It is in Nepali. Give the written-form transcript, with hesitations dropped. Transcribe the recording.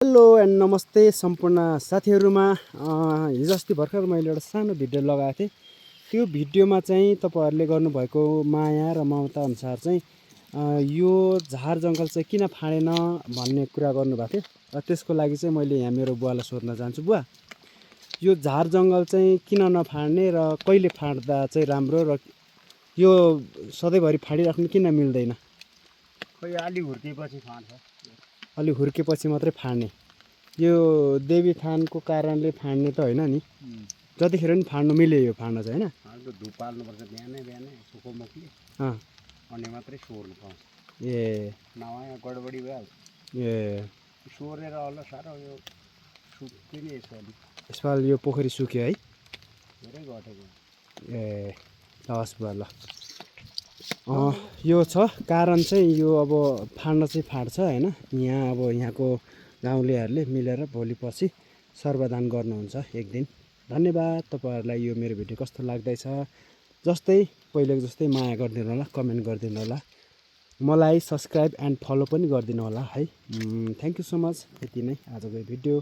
हेलो एन्ड नमस्ते सम्पूर्ण साथीहरुमा हिजो अस्ति भर्खर मैले एउटा सानो भिडियो लगाएको थिएँ। त्यो भिडियोमा चाहिँ तपाईहरुले गर्नुभएको माया र ममता अनुसार चाहिँ यो झार जंगल चाहिँ किन फाडेन भन्ने कुरा गर्नुभएको थियो। र त्यसको लागि चाहिँ मैले यहाँ मेरो बुवालाई सोध्न चाहन्छु। बुवा, यो झार जंगल चाहिँ किन नफाड्ने र कहिले फाड्दा चाहिँ राम्रो र यो सधैँभरि फाडिराख्नु किन मिल्दैन? खोइ अलि हुर्केपछि फाड्छ। अलि हुर्केपछि मात्रै फाड्ने। यो देवी थानको कारणले फाड्ने त होइन नि। जतिखेर पनि फाड्नु मिल्यो यो फाड्न चाहिँ हैन। धुप पाल्नुपर्छ बिहानै बिहानै सुको मुखले। अनि मात्रै सोर्नु पाउँछ। ए नभए गडबडी भइहाल्छ। ए सोरेर होला साह्रो यो सुक्यो नि यसपालि। यसपालि यो पोखरी सुक्यो है? धेरै घटेको। ए हस् बुवा ल। यो छ कारण चाहिँ यो अब फाड्न चाहिँ फाड्छ हैन। यहाँ अब यहाँको गाउँलेहरूले मिलेर भोलि पछि सर्वदान गर्नुहुन्छ एक दिन। धन्यवाद। तपाईहरुलाई यो मेरो भिडियो कस्तो लाग्दैछ? जस्तै पहिलेको जस्तै माया गरिदिनु होला, कमेन्ट गरिदिनु होला, मलाई सब्स्क्राइब एन्ड फलो पनि गरिदिनु होला है। Thank you so much. यति नै आजको भिडियो।